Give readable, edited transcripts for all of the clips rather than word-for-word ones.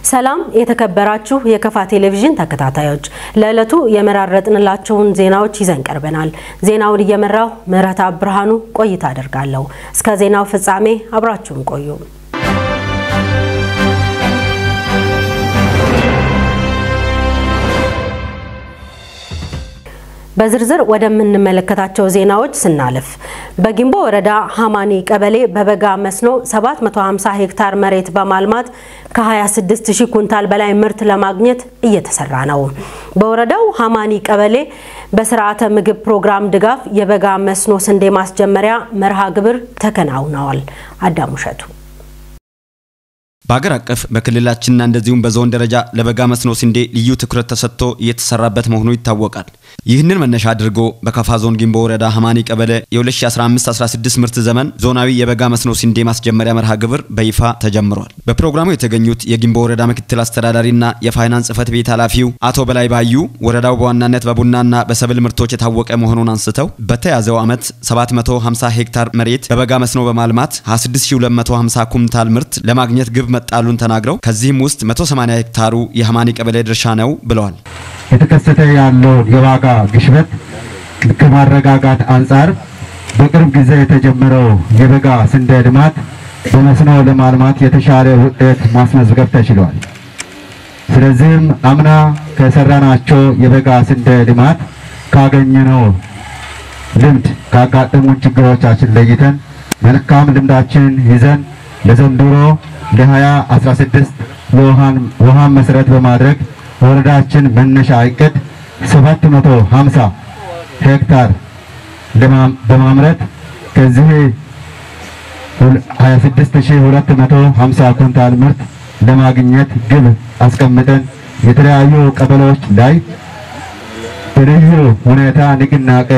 ሰላም የተከበራችሁ የከፋ ቴሌቪዥን ተከታታዮች፣ ለዕለቱ የመራረጥንላችሁን ዜናዎች ይዘን ቀርበናል። ዜናውን እየመራው ምህረት ብርሃኑ ቆይታ አደርጋለሁ። እስከ ዜናው ፍጻሜ አብራችሁን ቆዩ። በዝርዝር ወደምንመለከታቸው ዜናዎች ስናልፍ፣ በጊምቦ ወረዳ ሀማኒ ቀበሌ በበጋ መስኖ 750 ሄክታር መሬት በማልማት ከ26 ሺህ ኩንታል በላይ ምርት ለማግኘት እየተሰራ ነው። በወረዳው ሀማኒ ቀበሌ በስርዓተ ምግብ ፕሮግራም ድጋፍ የበጋ መስኖ ስንዴ ማስጀመሪያ መርሃ ግብር ተከናውነዋል። አዳሙ እሸቱ። በአገር አቀፍ፣ በክልላችንና እንደዚሁም በዞን ደረጃ ለበጋ መስኖ ስንዴ ልዩ ትኩረት ተሰጥቶ እየተሰራበት መሆኑ ይታወቃል። ይህንን መነሻ አድርጎ በከፋ ዞን ጊምቦ ወረዳ ሀማኒ ቀበሌ የ2015-16 ምርት ዘመን ዞናዊ የበጋ መስኖ ስንዴ ማስጀመሪያ መርሃ ግብር በይፋ ተጀምሯል። በፕሮግራሙ የተገኙት የጊምቦ ወረዳ ምክትል አስተዳዳሪና የፋይናንስ ጽሕፈት ቤት ኃላፊው አቶ በላይ ባዩ፣ ወረዳው በዋናነት በቡናና በሰብል ምርቶች የታወቀ መሆኑን አንስተው፣ በተያዘው ዓመት 750 ሄክታር መሬት በበጋ መስኖ በማልማት 26250 ኩንታል ምርት ለማግኘት ግብ መጣሉን ተናግረው፣ ከዚህም ውስጥ 180 ሄክታሩ የሀማኒ ቀበሌ ድርሻ ነው ብለዋል። የተከሰተ ያለውን የዋጋ ግሽበት ከማረጋጋት አንጻር በቅርብ ጊዜ የተጀመረው የበጋ ስንዴ ልማት በመስኖ ለማልማት የተሻለ ውጤት ማስመዝገብ ተችሏል። ስለዚህም አምና ከሰራናቸው የበጋ ስንዴ ልማት ካገኘነው ልምድ፣ ካጋጠሙን ችግሮቻችን ለይተን መልካም ልምዳችንን ይዘን ለዘንድሮ ለ2016 ውሃን መሰረት በማድረግ ወረዳችን መነሻ እቅድ 750 ሄክታር በማምረት ከዚህ 26250 ኩንታል ምርት ለማግኘት ግብ አስቀምጠን የተለያዩ ቀበሌዎች ላይ በልዩ ሁኔታ ንቅናቄ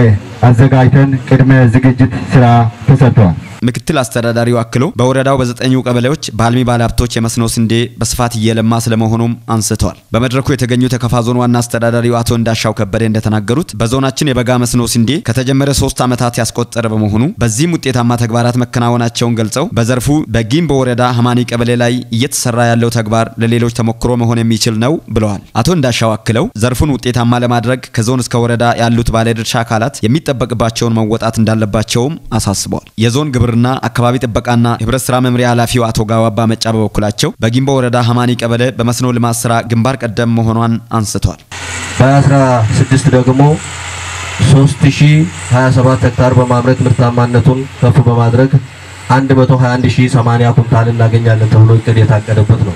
አዘጋጅተን ቅድመ ዝግጅት ስራ ተሰርተዋል። ምክትል አስተዳዳሪው አክሎ በወረዳው በዘጠኙ ቀበሌዎች በአልሚ ባለሀብቶች የመስኖ ስንዴ በስፋት እየለማ ስለመሆኑም አንስተዋል። በመድረኩ የተገኙት የከፋ ዞን ዋና አስተዳዳሪው አቶ እንዳሻው ከበደ እንደተናገሩት፣ በዞናችን የበጋ መስኖ ስንዴ ከተጀመረ 3 ዓመታት ያስቆጠረ በመሆኑ በዚህም ውጤታማ ተግባራት መከናወናቸውን ገልጸው፣ በዘርፉ በጊምቦ ወረዳ ሀማኒ ቀበሌ ላይ እየተሰራ ያለው ተግባር ለሌሎች ተሞክሮ መሆን የሚችል ነው ብለዋል። አቶ እንዳሻው አክለው ዘርፉን ውጤታማ ለማድረግ ከዞን እስከ ወረዳ ያሉት ባለድርሻ አካላት የሚጠበቅባቸውን መወጣት እንዳለባቸውም አሳስበዋል። የዞን ግብርና፣ አካባቢ ጥበቃና ህብረት ስራ መምሪያ ኃላፊው አቶ ጋዋባ መጫ በበኩላቸው በጊምቦ ወረዳ ሀማኒ ቀበሌ በመስኖ ልማት ስራ ግንባር ቀደም መሆኗን አንስተዋል። በ16 ደግሞ 3027 ሄክታር በማምረት ምርታማነቱን ከፍ በማድረግ 121080 ኩንታል እናገኛለን ተብሎ እቅድ የታቀደበት ነው።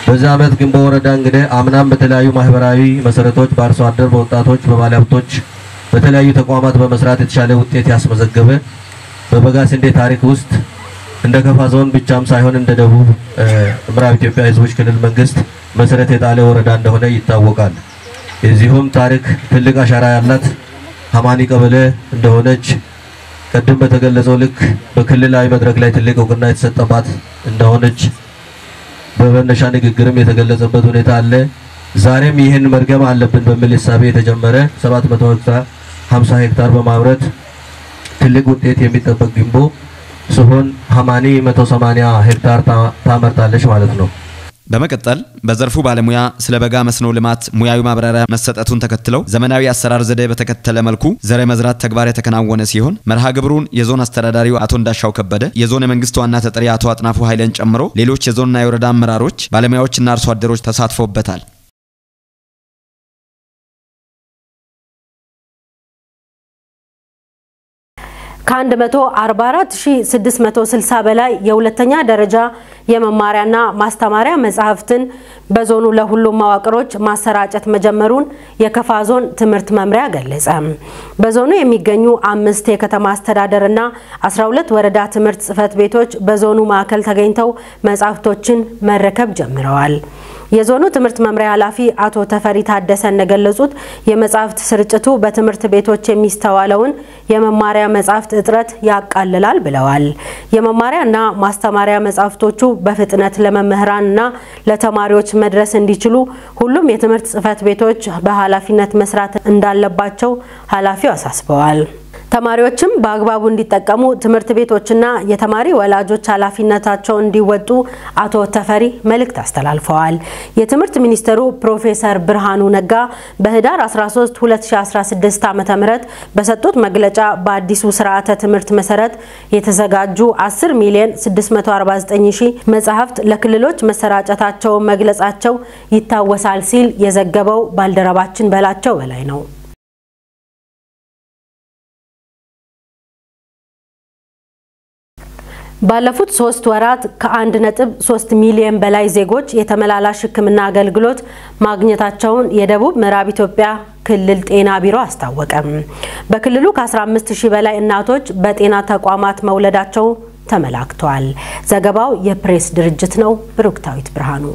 በዚህ ዓመት ጊምቦ ወረዳ እንግዲህ አምናም በተለያዩ ማህበራዊ መሰረቶች በአርሶ አደር፣ በወጣቶች፣ በባለሀብቶች፣ በተለያዩ ተቋማት በመስራት የተሻለ ውጤት ያስመዘገበ፣ በበጋ ስንዴ ታሪክ ውስጥ እንደ ከፋ ዞን ብቻም ሳይሆን እንደ ደቡብ ምዕራብ ኢትዮጵያ ህዝቦች ክልል መንግስት መሰረት የጣለ ወረዳ እንደሆነ ይታወቃል። የዚሁም ታሪክ ትልቅ አሻራ ያላት ሀማኒ ቀበሌ እንደሆነች ቅድም በተገለጸው ልክ በክልላዊ መድረክ ላይ ትልቅ እውቅና የተሰጠባት እንደሆነች በመነሻ ንግግርም የተገለጸበት ሁኔታ አለ። ዛሬም ይህን መድገም አለብን በሚል እሳቤ የተጀመረ 750 ሄክታር በማምረት ትልቅ ውጤት የሚጠበቅ ጊምቦ ሲሆን ሀማኒ 180 ሄክታር ታመርታለች ማለት ነው። በመቀጠል በዘርፉ ባለሙያ ስለ በጋ መስኖ ልማት ሙያዊ ማብራሪያ መሰጠቱን ተከትለው ዘመናዊ አሰራር ዘዴ በተከተለ መልኩ ዘር የመዝራት ተግባር የተከናወነ ሲሆን፣ መርሃ ግብሩን የዞን አስተዳዳሪው አቶ እንዳሻው ከበደ፣ የዞን የመንግስት ዋና ተጠሪ አቶ አጥናፉ ኃይለን ጨምሮ ሌሎች የዞንና የወረዳ አመራሮች፣ ባለሙያዎችና አርሶ አደሮች ተሳትፎበታል። ከ144660 በላይ የሁለተኛ ደረጃ የመማሪያና ማስተማሪያ መጽሐፍትን በዞኑ ለሁሉም መዋቅሮች ማሰራጨት መጀመሩን የከፋ ዞን ትምህርት መምሪያ ገለጸ። በዞኑ የሚገኙ 5 የከተማ አስተዳደርና 12 ወረዳ ትምህርት ጽሕፈት ቤቶች በዞኑ ማዕከል ተገኝተው መጽሐፍቶችን መረከብ ጀምረዋል። የዞኑ ትምህርት መምሪያ ኃላፊ አቶ ተፈሪ ታደሰ እንደገለጹት፣ የመጽሐፍት ስርጭቱ በትምህርት ቤቶች የሚስተዋለውን የመማሪያ መጽሐፍት እጥረት ያቃልላል ብለዋል። የመማሪያና ማስተማሪያ መጽሐፍቶቹ በፍጥነት ለመምህራንና ለተማሪዎች መድረስ እንዲችሉ ሁሉም የትምህርት ጽሕፈት ቤቶች በኃላፊነት መስራት እንዳለባቸው ኃላፊው አሳስበዋል። ተማሪዎችም በአግባቡ እንዲጠቀሙ ትምህርት ቤቶችና የተማሪ ወላጆች ኃላፊነታቸውን እንዲወጡ አቶ ተፈሪ መልእክት አስተላልፈዋል። የትምህርት ሚኒስትሩ ፕሮፌሰር ብርሃኑ ነጋ በህዳር 13 2016 ዓ.ም በሰጡት መግለጫ በአዲሱ ስርዓተ ትምህርት መሰረት የተዘጋጁ 10 ሚሊዮን 649 ሺህ መጽሐፍት ለክልሎች መሰራጨታቸውን መግለጻቸው ይታወሳል ሲል የዘገበው ባልደረባችን በላቸው በላይ ነው። ባለፉት 3 ወራት ከ1.3 ሚሊዮን በላይ ዜጎች የተመላላሽ ሕክምና አገልግሎት ማግኘታቸውን የደቡብ ምዕራብ ኢትዮጵያ ክልል ጤና ቢሮ አስታወቀ። በክልሉ ከ15000 በላይ እናቶች በጤና ተቋማት መውለዳቸው ተመላክቷል። ዘገባው የፕሬስ ድርጅት ነው። ብሩክታዊት ብርሃኑ።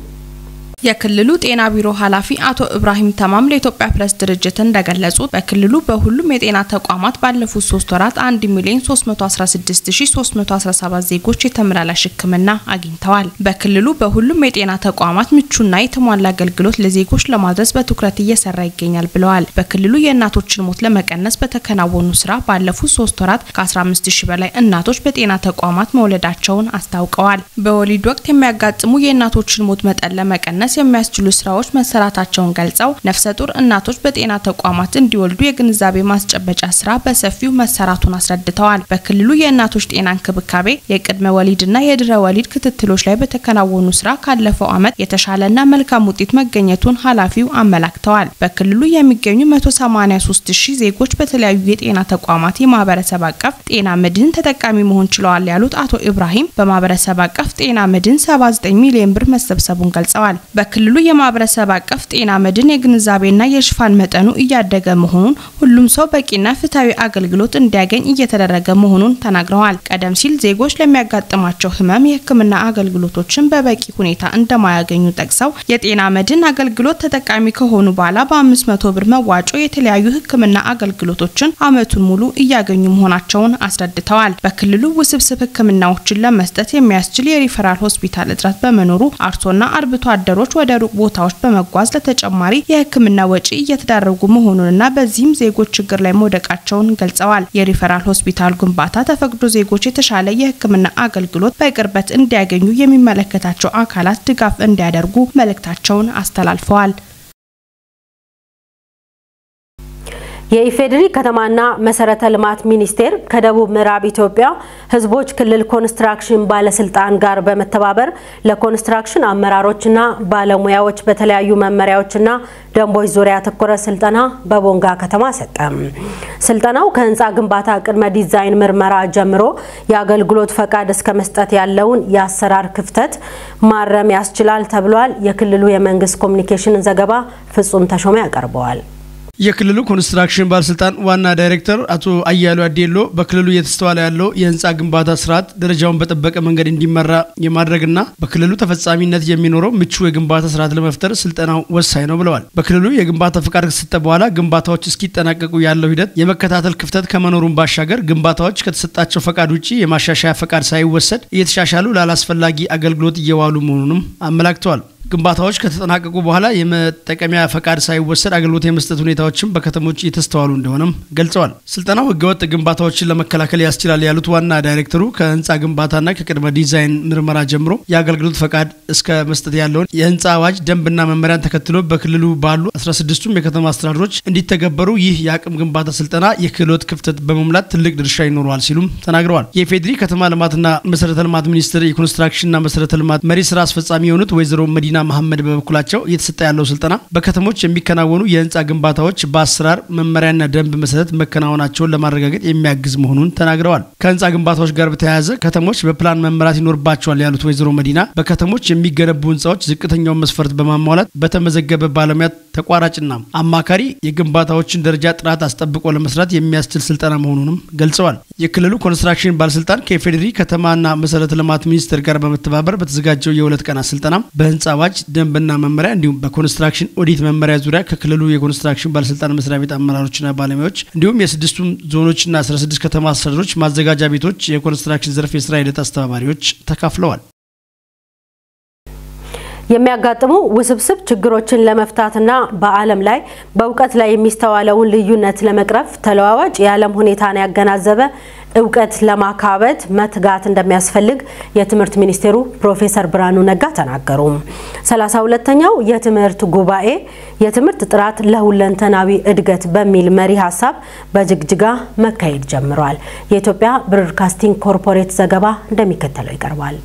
የክልሉ ጤና ቢሮ ኃላፊ አቶ ኢብራሂም ተማም ለኢትዮጵያ ፕሬስ ድርጅት እንደገለጹት በክልሉ በሁሉም የጤና ተቋማት ባለፉት 3 ወራት 1,316,317 ዜጎች የተመላላሽ ሕክምና አግኝተዋል። በክልሉ በሁሉም የጤና ተቋማት ምቹና የተሟላ አገልግሎት ለዜጎች ለማድረስ በትኩረት እየሰራ ይገኛል ብለዋል። በክልሉ የእናቶችን ሞት ለመቀነስ በተከናወኑ ስራ ባለፉት 3 ወራት ከ15000 በላይ እናቶች በጤና ተቋማት መውለዳቸውን አስታውቀዋል። በወሊድ ወቅት የሚያጋጥሙ የእናቶችን ሞት መጠን ለመቀነስ የሚያስችሉ ስራዎች መሰራታቸውን ገልጸው ነፍሰ ጡር እናቶች በጤና ተቋማት እንዲወልዱ የግንዛቤ ማስጨበጫ ስራ በሰፊው መሰራቱን አስረድተዋል። በክልሉ የእናቶች ጤና እንክብካቤ፣ የቅድመ ወሊድና የድህረ ወሊድ ክትትሎች ላይ በተከናወኑ ስራ ካለፈው ዓመት የተሻለና መልካም ውጤት መገኘቱን ኃላፊው አመላክተዋል። በክልሉ የሚገኙ 183,000 ዜጎች በተለያዩ የጤና ተቋማት የማህበረሰብ አቀፍ ጤና መድህን ተጠቃሚ መሆን ችለዋል ያሉት አቶ ኢብራሂም በማህበረሰብ አቀፍ ጤና መድህን 79 ሚሊዮን ብር መሰብሰቡን ገልጸዋል። በክልሉ የማህበረሰብ አቀፍ ጤና መድን የግንዛቤና የሽፋን መጠኑ እያደገ መሆኑን፣ ሁሉም ሰው በቂና ፍትሃዊ አገልግሎት እንዲያገኝ እየተደረገ መሆኑን ተናግረዋል። ቀደም ሲል ዜጎች ለሚያጋጥማቸው ህመም የሕክምና አገልግሎቶችን በበቂ ሁኔታ እንደማያገኙ ጠቅሰው የጤና መድን አገልግሎት ተጠቃሚ ከሆኑ በኋላ በ500 ብር መዋጮ የተለያዩ ሕክምና አገልግሎቶችን አመቱን ሙሉ እያገኙ መሆናቸውን አስረድተዋል። በክልሉ ውስብስብ ሕክምናዎችን ለመስጠት የሚያስችል የሪፈራል ሆስፒታል እጥረት በመኖሩ አርሶና አርብቶ አደሮች ወደ ሩቅ ቦታዎች በመጓዝ ለተጨማሪ የህክምና ወጪ እየተዳረጉ መሆኑንና በዚህም ዜጎች ችግር ላይ መውደቃቸውን ገልጸዋል። የሪፈራል ሆስፒታል ግንባታ ተፈቅዶ ዜጎች የተሻለ የህክምና አገልግሎት በቅርበት እንዲያገኙ የሚመለከታቸው አካላት ድጋፍ እንዲያደርጉ መልእክታቸውን አስተላልፈዋል። የኢፌዴሪ ከተማና መሰረተ ልማት ሚኒስቴር ከደቡብ ምዕራብ ኢትዮጵያ ህዝቦች ክልል ኮንስትራክሽን ባለስልጣን ጋር በመተባበር ለኮንስትራክሽን አመራሮችና ባለሙያዎች በተለያዩ መመሪያዎችና ደንቦች ዙሪያ ያተኮረ ስልጠና በቦንጋ ከተማ ሰጠ። ስልጠናው ከህንፃ ግንባታ ቅድመ ዲዛይን ምርመራ ጀምሮ የአገልግሎት ፈቃድ እስከ መስጠት ያለውን የአሰራር ክፍተት ማረም ያስችላል ተብሏል። የክልሉ የመንግስት ኮሚኒኬሽን ዘገባ ፍጹም ተሾመ ያቀርበዋል። የክልሉ ኮንስትራክሽን ባለስልጣን ዋና ዳይሬክተር አቶ አያሉ አዴሎ በክልሉ እየተስተዋለ ያለው የህንፃ ግንባታ ስርዓት ደረጃውን በጠበቀ መንገድ እንዲመራ የማድረግና በክልሉ ተፈጻሚነት የሚኖረው ምቹ የግንባታ ስርዓት ለመፍጠር ስልጠናው ወሳኝ ነው ብለዋል። በክልሉ የግንባታ ፈቃድ ከተሰጠ በኋላ ግንባታዎች እስኪጠናቀቁ ያለው ሂደት የመከታተል ክፍተት ከመኖሩን ባሻገር ግንባታዎች ከተሰጣቸው ፈቃድ ውጪ የማሻሻያ ፈቃድ ሳይወሰድ እየተሻሻሉ ላላስፈላጊ አገልግሎት እየዋሉ መሆኑንም አመላክተዋል። ግንባታዎች ከተጠናቀቁ በኋላ የመጠቀሚያ ፈቃድ ሳይወሰድ አገልግሎት የመስጠት ሁኔታዎችም በከተሞች እየተስተዋሉ እንደሆነም ገልጸዋል። ስልጠናው ህገወጥ ግንባታዎችን ለመከላከል ያስችላል ያሉት ዋና ዳይሬክተሩ ከህንፃ ግንባታና ከቅድመ ዲዛይን ምርመራ ጀምሮ የአገልግሎት ፈቃድ እስከ መስጠት ያለውን የህንፃ አዋጅ ደንብና መመሪያን ተከትሎ በክልሉ ባሉ 16ቱም የከተማ አስተዳደሮች እንዲተገበሩ ይህ የአቅም ግንባታ ስልጠና የክህሎት ክፍተት በመሙላት ትልቅ ድርሻ ይኖረዋል ሲሉም ተናግረዋል። የኢፌዴሪ ከተማ ልማትና መሰረተ ልማት ሚኒስቴር የኮንስትራክሽንና መሰረተ ልማት መሪ ስራ አስፈጻሚ የሆኑት ወይዘሮ መዲና መሐመድ በበኩላቸው እየተሰጠ ያለው ስልጠና በከተሞች የሚከናወኑ የህንፃ ግንባታዎች በአሰራር መመሪያና ደንብ መሰረት መከናወናቸውን ለማረጋገጥ የሚያግዝ መሆኑን ተናግረዋል። ከህንፃ ግንባታዎች ጋር በተያያዘ ከተሞች በፕላን መመራት ይኖርባቸዋል ያሉት ወይዘሮ መዲና በከተሞች የሚገነቡ ህንፃዎች ዝቅተኛውን መስፈርት በማሟላት በተመዘገበ ባለሙያ ተቋራጭና አማካሪ የግንባታዎችን ደረጃ ጥራት አስጠብቆ ለመስራት የሚያስችል ስልጠና መሆኑንም ገልጸዋል። የክልሉ ኮንስትራክሽን ባለስልጣን ከኢፌዴሪ ከተማና መሰረተ ልማት ሚኒስቴር ጋር በመተባበር በተዘጋጀው የሁለት ቀናት ስልጠና በህንፃ አዋጅ ደንብና መመሪያ እንዲሁም በኮንስትራክሽን ኦዲት መመሪያ ዙሪያ ከክልሉ የኮንስትራክሽን ባለስልጣን መስሪያ ቤት አመራሮችና ባለሙያዎች እንዲሁም የስድስቱም ዞኖችና 16 ከተማ አስተዳደሮች ማዘጋጃ ቤቶች የኮንስትራክሽን ዘርፍ የስራ ሂደት አስተባባሪዎች ተካፍለዋል። የሚያጋጥሙ ውስብስብ ችግሮችን ለመፍታትና በዓለም ላይ በእውቀት ላይ የሚስተዋለውን ልዩነት ለመቅረፍ ተለዋዋጭ የዓለም ሁኔታን ያገናዘበ እውቀት ለማካበት መትጋት እንደሚያስፈልግ የትምህርት ሚኒስቴሩ ፕሮፌሰር ብርሃኑ ነጋ ተናገሩ። 32ኛው የትምህርት ጉባኤ የትምህርት ጥራት ለሁለንተናዊ እድገት በሚል መሪ ሀሳብ በጅግጅጋ መካሄድ ጀምሯል። የኢትዮጵያ ብሮድካስቲንግ ኮርፖሬት ዘገባ እንደሚከተለው ይቀርባል።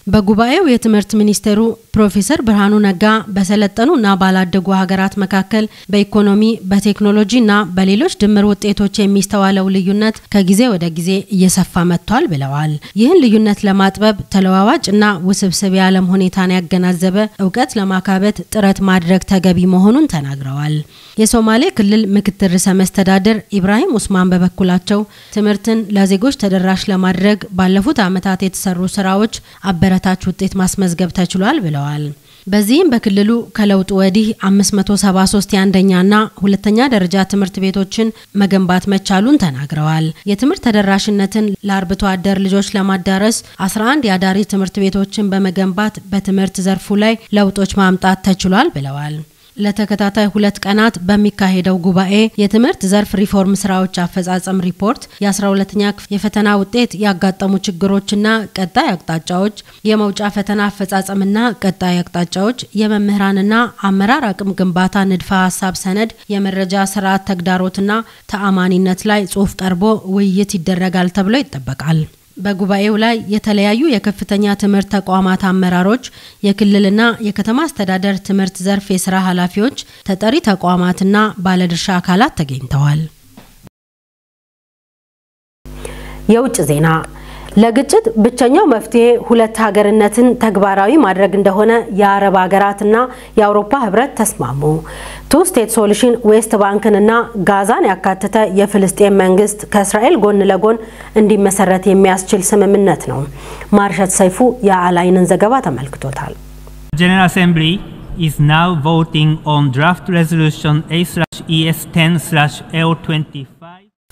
በጉባኤው የትምህርት ሚኒስቴሩ ፕሮፌሰር ብርሃኑ ነጋ በሰለጠኑና ባላደጉ ሀገራት መካከል በኢኮኖሚ፣ በቴክኖሎጂና በሌሎች ድምር ውጤቶች የሚስተዋለው ልዩነት ከጊዜ ወደ ጊዜ እየሰፋ መጥቷል ብለዋል። ይህን ልዩነት ለማጥበብ ተለዋዋጭና ውስብስብ የዓለም ሁኔታን ያገናዘበ እውቀት ለማካበት ጥረት ማድረግ ተገቢ መሆኑን ተናግረዋል። የሶማሌ ክልል ምክትል ርዕሰ መስተዳድር ኢብራሂም ኡስማን በበኩላቸው ትምህርትን ለዜጎች ተደራሽ ለማድረግ ባለፉት ዓመታት የተሰሩ ስራዎች አበረታች ውጤት ማስመዝገብ ተችሏል ብለዋል። በዚህም በክልሉ ከለውጡ ወዲህ 573 የአንደኛና ሁለተኛ ደረጃ ትምህርት ቤቶችን መገንባት መቻሉን ተናግረዋል። የትምህርት ተደራሽነትን ለአርብቶ አደር ልጆች ለማዳረስ 11 የአዳሪ ትምህርት ቤቶችን በመገንባት በትምህርት ዘርፉ ላይ ለውጦች ማምጣት ተችሏል ብለዋል። ለተከታታይ 2 ቀናት በሚካሄደው ጉባኤ የትምህርት ዘርፍ ሪፎርም ስራዎች አፈጻጸም ሪፖርት፣ የ12ኛ ክፍል የፈተና ውጤት ያጋጠሙ ችግሮችና ቀጣይ አቅጣጫዎች፣ የመውጫ ፈተና አፈጻጸምና ቀጣይ አቅጣጫዎች፣ የመምህራንና አመራር አቅም ግንባታ ንድፈ ሀሳብ ሰነድ፣ የመረጃ ስርዓት ተግዳሮትና ተአማኒነት ላይ ጽሁፍ ቀርቦ ውይይት ይደረጋል ተብሎ ይጠበቃል። በጉባኤው ላይ የተለያዩ የከፍተኛ ትምህርት ተቋማት አመራሮች፣ የክልልና የከተማ አስተዳደር ትምህርት ዘርፍ የስራ ኃላፊዎች፣ ተጠሪ ተቋማትና ባለድርሻ አካላት ተገኝተዋል። የውጭ ዜና። ለግጭት ብቸኛው መፍትሄ ሁለት ሀገርነትን ተግባራዊ ማድረግ እንደሆነ የአረብ ሀገራትና የአውሮፓ ህብረት ተስማሙ። Two state solution ዌስት ባንክንና ጋዛን ያካተተ የፍልስጤም መንግስት ከእስራኤል ጎን ለጎን እንዲመሰረት የሚያስችል ስምምነት ነው። ማርሸት ሰይፉ የአላይንን ዘገባ ተመልክቶታል። General Assembly is now voting on draft resolution A/ES10/L25.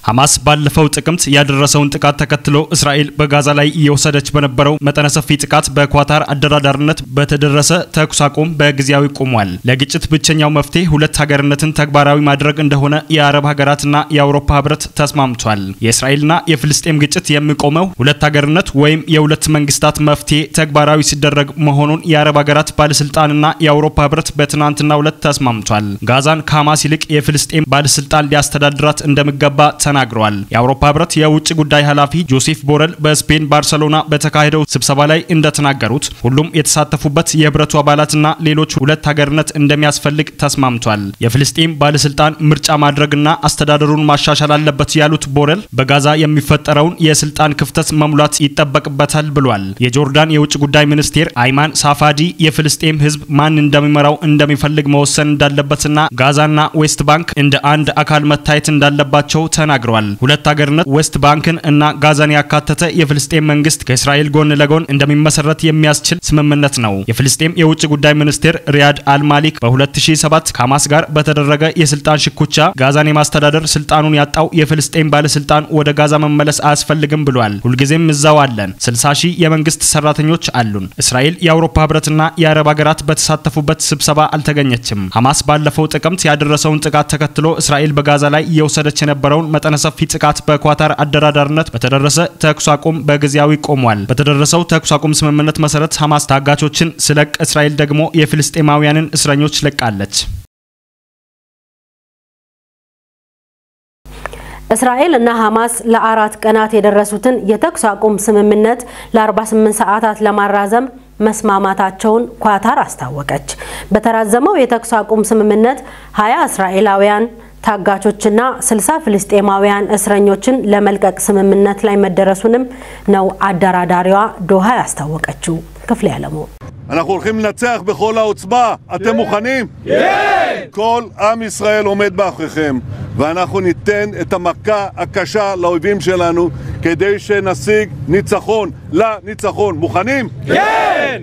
ሐማስ ባለፈው ጥቅምት ያደረሰውን ጥቃት ተከትሎ እስራኤል በጋዛ ላይ እየወሰደች በነበረው መጠነ ሰፊ ጥቃት በኳታር አደራዳሪነት በተደረሰ ተኩስ አቁም በጊዜያዊ ቆሟል። ለግጭት ብቸኛው መፍትሄ ሁለት ሀገርነትን ተግባራዊ ማድረግ እንደሆነ የአረብ ሀገራትና የአውሮፓ ህብረት ተስማምቷል። የእስራኤልና የፍልስጤም ግጭት የሚቆመው ሁለት ሀገርነት ወይም የሁለት መንግስታት መፍትሄ ተግባራዊ ሲደረግ መሆኑን የአረብ ሀገራት ባለስልጣንና የአውሮፓ ህብረት በትናንትናው ዕለት ተስማምቷል። ጋዛን ከሐማስ ይልቅ የፍልስጤም ባለስልጣን ሊያስተዳድራት እንደሚገባ ተናግረዋል። የአውሮፓ ህብረት የውጭ ጉዳይ ኃላፊ ጆሴፍ ቦረል በስፔን ባርሰሎና በተካሄደው ስብሰባ ላይ እንደተናገሩት ሁሉም የተሳተፉበት የህብረቱ አባላትና ሌሎች ሁለት ሀገርነት እንደሚያስፈልግ ተስማምቷል። የፍልስጤም ባለስልጣን ምርጫ ማድረግና አስተዳደሩን ማሻሻል አለበት ያሉት ቦረል በጋዛ የሚፈጠረውን የስልጣን ክፍተት መሙላት ይጠበቅበታል ብሏል። የጆርዳን የውጭ ጉዳይ ሚኒስቴር አይማን ሳፋዲ የፍልስጤም ህዝብ ማን እንደሚመራው እንደሚፈልግ መወሰን እንዳለበትና ጋዛና ዌስት ባንክ እንደ አንድ አካል መታየት እንዳለባቸው ተናግረዋል። ሁለት ሀገርነት ዌስት ባንክን እና ጋዛን ያካተተ የፍልስጤም መንግስት ከእስራኤል ጎን ለጎን እንደሚመሰረት የሚያስችል ስምምነት ነው። የፍልስጤም የውጭ ጉዳይ ሚኒስቴር ሪያድ አልማሊክ በ2007 ከሐማስ ጋር በተደረገ የስልጣን ሽኩቻ ጋዛን የማስተዳደር ስልጣኑን ያጣው የፍልስጤም ባለስልጣን ወደ ጋዛ መመለስ አያስፈልግም ብሏል። ሁልጊዜም እዛው አለን። 60,000 የመንግስት ሰራተኞች አሉን። እስራኤል የአውሮፓ ህብረትና የአረብ ሀገራት በተሳተፉበት ስብሰባ አልተገኘችም። ሐማስ ባለፈው ጥቅምት ያደረሰውን ጥቃት ተከትሎ እስራኤል በጋዛ ላይ እየወሰደች የነበረውን መጠነ ሰፊ ጥቃት በኳታር አደራዳሪነት በተደረሰ ተኩስ አቁም በጊዜያዊ ቆሟል። በተደረሰው ተኩስ አቁም ስምምነት መሰረት ሐማስ ታጋቾችን ሲለቅ እስራኤል ደግሞ የፍልስጤማውያንን እስረኞች ለቃለች። እስራኤል እና ሐማስ ለ4 ቀናት የደረሱትን የተኩስ አቁም ስምምነት ለ48 ሰዓታት ለማራዘም መስማማታቸውን ኳታር አስታወቀች። በተራዘመው የተኩስ አቁም ስምምነት 20 እስራኤላውያን ታጋቾችና 60 ፍልስጤማውያን እስረኞችን ለመልቀቅ ስምምነት ላይ መደረሱንም ነው አደራዳሪዋ ዶሃ ያስታወቀችው። ክፍሌ ያለሙ אנחנו הולכים לנצח בכל העוצמה. אתם מוכנים? כן! כל עם ישראל עומד מאחוריכם, ואנחנו ניתן את המכה הקשה לאויבים שלנו כדי שנשיג ניצחון לניצחון. מוכנים? כן!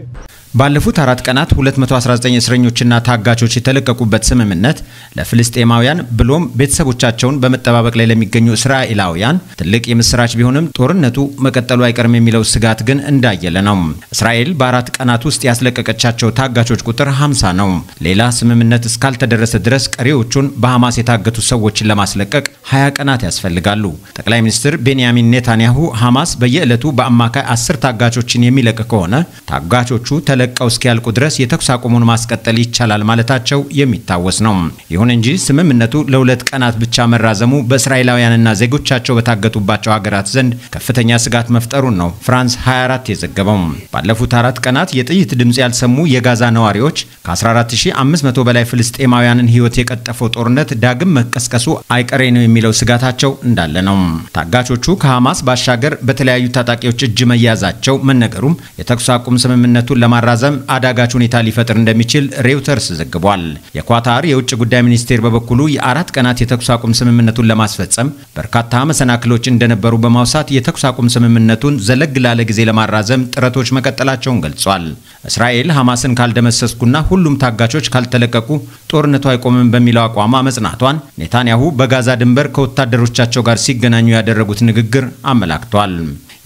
ባለፉት 4 ቀናት 219 እስረኞችና ታጋቾች የተለቀቁበት ስምምነት ለፍልስጤማውያን ብሎም ቤተሰቦቻቸውን በመጠባበቅ ላይ ለሚገኙ እስራኤላውያን ትልቅ የምስራች ቢሆንም ጦርነቱ መቀጠሉ አይቀርም የሚለው ስጋት ግን እንዳየለ ነው። እስራኤል በ4 ቀናት ውስጥ ያስለቀቀቻቸው ታጋቾች ቁጥር 50 ነው። ሌላ ስምምነት እስካልተደረሰ ድረስ ቀሪዎቹን በሐማስ የታገቱ ሰዎችን ለማስለቀቅ 20 ቀናት ያስፈልጋሉ። ጠቅላይ ሚኒስትር ቤንያሚን ኔታንያሁ ሐማስ በየዕለቱ በአማካይ 10 ታጋቾችን የሚለቅ ከሆነ ታጋቾቹ ተለቀው እስኪያልቁ ድረስ የተኩስ አቁሙን ማስቀጠል ይቻላል ማለታቸው የሚታወስ ነው። ይሁን እንጂ ስምምነቱ ለ2 ቀናት ብቻ መራዘሙ በእስራኤላውያንና ዜጎቻቸው በታገቱባቸው ሀገራት ዘንድ ከፍተኛ ስጋት መፍጠሩን ነው ፍራንስ 24 የዘገበው። ባለፉት 4 ቀናት የጥይት ድምጽ ያልሰሙ የጋዛ ነዋሪዎች ከ14500 በላይ ፍልስጤማውያንን ሕይወት የቀጠፈው ጦርነት ዳግም መቀስቀሱ አይቀሬ ነው የሚለው ስጋታቸው እንዳለ ነው። ታጋቾቹ ከሐማስ ባሻገር በተለያዩ ታጣቂዎች እጅ መያዛቸው መነገሩም የተኩስ አቁም ስምምነቱን ለማራዘም አዳጋች ሁኔታ ሊፈጥር እንደሚችል ሬውተርስ ዘግቧል። የኳታር የውጭ ጉዳይ ሚኒስቴር በበኩሉ የ4 ቀናት የተኩስ አቁም ስምምነቱን ለማስፈጸም በርካታ መሰናክሎች እንደነበሩ በማውሳት የተኩስ አቁም ስምምነቱን ዘለግ ላለ ጊዜ ለማራዘም ጥረቶች መቀጠላቸውን ገልጿል። እስራኤል ሐማስን ካልደመሰስኩና ሁሉም ታጋቾች ካልተለቀቁ ጦርነቱ አይቆምም በሚለው አቋሟ መጽናቷን ኔታንያሁ በጋዛ ድንበር ከወታደሮቻቸው ጋር ሲገናኙ ያደረጉት ንግግር አመላክቷል።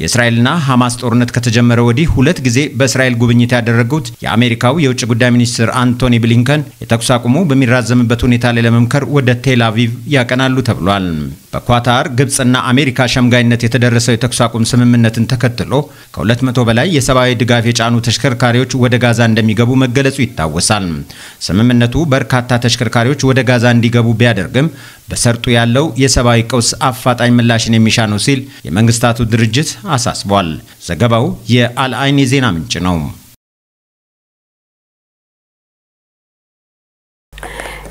የእስራኤልና ሐማስ ጦርነት ከተጀመረ ወዲህ 2 ጊዜ በእስራኤል ጉብኝት ያደረጉት የአሜሪካው የውጭ ጉዳይ ሚኒስትር አንቶኒ ብሊንከን የተኩስ አቁሙ በሚራዘምበት ሁኔታ ላይ ለመምከር ወደ ቴል አቪቭ ያቀናሉ ተብሏል። በኳታር ግብጽና አሜሪካ ሸምጋይነት የተደረሰው የተኩስ አቁም ስምምነትን ተከትሎ ከ200 በላይ የሰብአዊ ድጋፍ የጫኑ ተሽከርካሪዎች ወደ ጋዛ እንደሚገቡ መገለጹ ይታወሳል። ስምምነቱ በርካታ ተሽከርካሪዎች ወደ ጋዛ እንዲገቡ ቢያደርግም በሰርጡ ያለው የሰብአዊ ቀውስ አፋጣኝ ምላሽን የሚሻ ነው ሲል የመንግስታቱ ድርጅት አሳስቧል። ዘገባው የአልአይን የዜና ምንጭ ነው።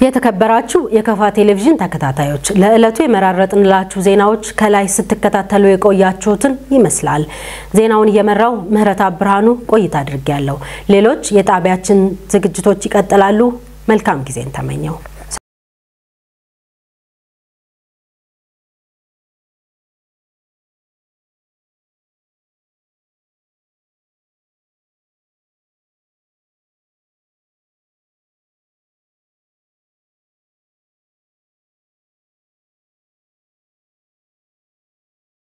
የተከበራችሁ የከፋ ቴሌቪዥን ተከታታዮች ለዕለቱ የመራረጥንላችሁ ዜናዎች ከላይ ስትከታተሉ የቆያችሁትን ይመስላል። ዜናውን እየመራው ምህረት ብርሃኑ ቆይታ አድርጌያለሁ። ሌሎች የጣቢያችን ዝግጅቶች ይቀጥላሉ። መልካም ጊዜን ተመኘው።